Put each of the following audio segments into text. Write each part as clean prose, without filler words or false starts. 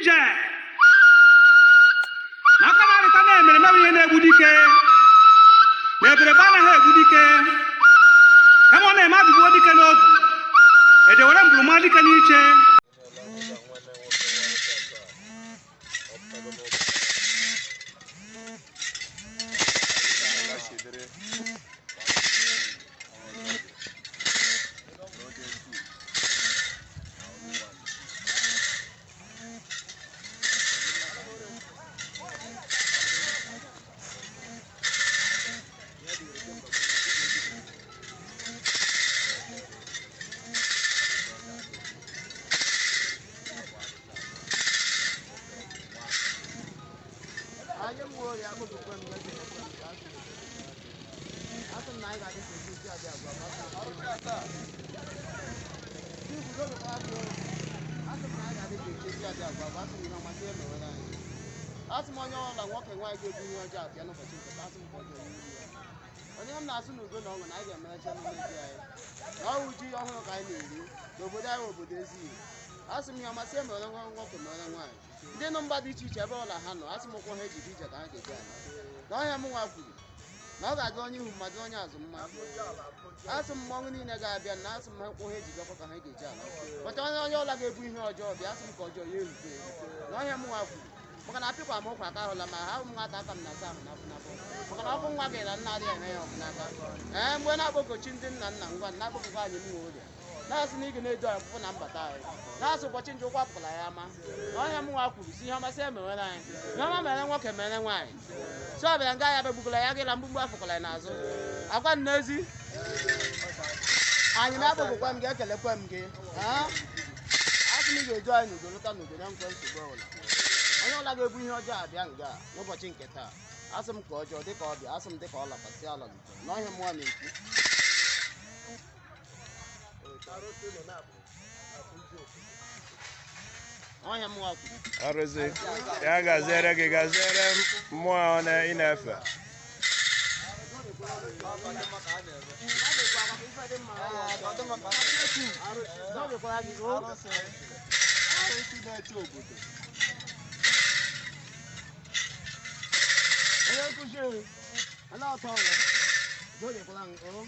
Ije na aka na-arịta na-emereme bụ ihe na-egbu dike na eberebe anaghị egbu dike kama ọ na-eme adụgbuo dike n'ogu ejewere mgburuma dike n'iche. Asị m onye ọbụla nwoke nwaanyị ga-ebu ihe ọjọọ abịa n'ụbọchị nke taa, asị m ka ọ ga-enye ya. Onye m na-asụ n'udo na ọṅụ na anyị ga-emerecha n'ime ji anyị na ọwụ ji ọhụrụ ka anyị na-eri n'obodo anyị obodo ezighi. Asị m ihe ọmasị e mere nwa nwoke mere nwaanyị ndị nọ mba dị iche iche ebe ọbụla ha nọ, asị m ụkwụ ha ejide ije ka ha ga-eji ala na ọhịa m nwa kwuru na ọ ga-adị onye ihu mmadụ onye azụ mma. Asị m mmọnwụ niile ga-abịa na asị m ha ụkwụ ha ejidekwa ka ha ga-eji ala bọta onye onye ọbụla ga-ebu ihe ọjọọ bịa, asị m ka ọjọọ ya erube na ọhịa m nwa kwuru maka na apịkwa m ụkwa aka ahụla ma ahụ m nwata aka m na-asa ahụ n'afọ n'afọ maka na ọkụ nwa gị na nna adịghị eme ya ọkụ n'aka. Ee, mgbe na-akpọkochi ndị nna nna ngwa na-akpọkọkọ anyị m nwe oge na-asị na ị ga na-edu anyị ọpụpụ na mbata anyị na-asị ụbọchị njọ ụkwụ apụkwala ya ama na ọhịa m nwa kwuru si ihe ọmasị emewere anyị ihe ọma mere nwoke mere nwaanyị si ọ bịara nga ya begbukwala ya gịla mgbugbu afụkwala ya n'azụ akwa n'ezi anyị na-akpọkọkwa m gị ekelekwa m gị. Asị m ị ga-edu anyị n'udo lụta n'udo na nkwe nsogbu ọbụla. Onye ọbụla ga-ebu ihe ọjọọ abịa nga n'ụbọchị nke taa, asị m ka ọjọọ dịka ọbịa, asị m dịka ọ lakwasị ala n'udo n'ọhịa mụnwa na-ekwu. Ọhịa mụnwa kwuru. Arụsị ya gaziere gị, gaziere mmụọ ị na-efe. Onye nkụzi onye ọtọ ụlọ dodekwara m o.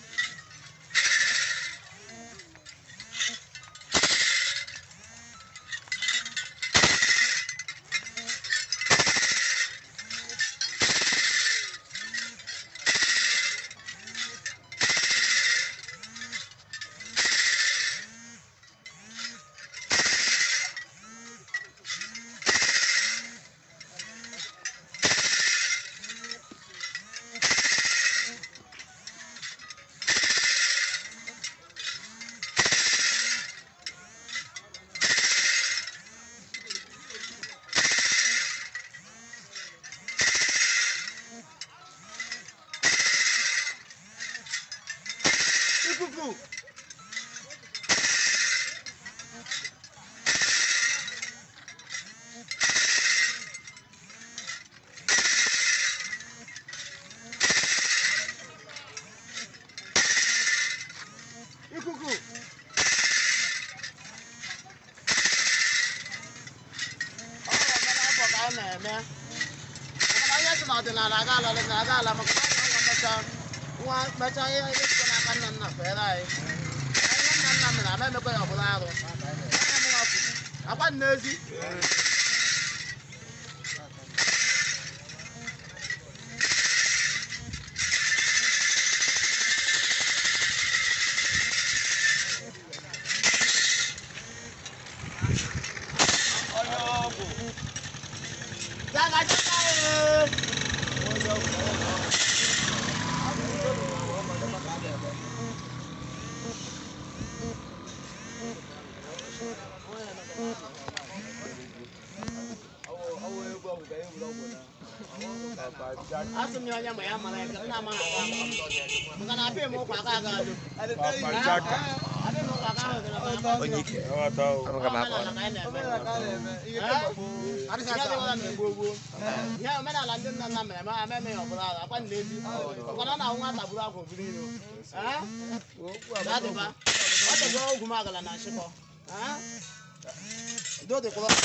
Ikuku. Ikuku. Ọ bụ afọ ka a na-eme. Maka na onye sị na ọdịnala aga ala ọdịnala aga ala maka na nwa mechaa ihe site n'aka nna nna fere anyị. Ihe nna nna mere ama emekwa ya ọbụla arụ. Akwa n'ezi. Asị m ya onye ma ya mara ya nna amaghị agba maka na apịa m ụkwa aka aga adụ. Apịa m ụkwa aka ahụ dị na Onye ike. Omenala ka anyị na-eme. Ihe omenala ndị nna nna mere ma ama eme ya ọbụla arụ akwa n'ezi ọkwa na ọ na-ahụ nwata buru akwa oburu iro. Dadịba ọ dịgo ogwu m agala na nshịkọ. Udo dịkwara.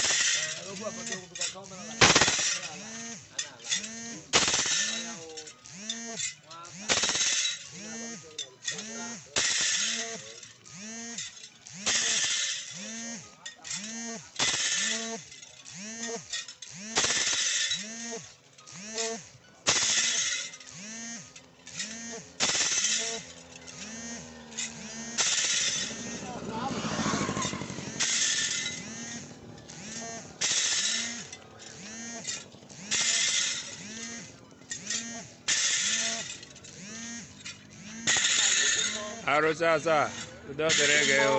Arụsị asaa, udo dịrị gị o.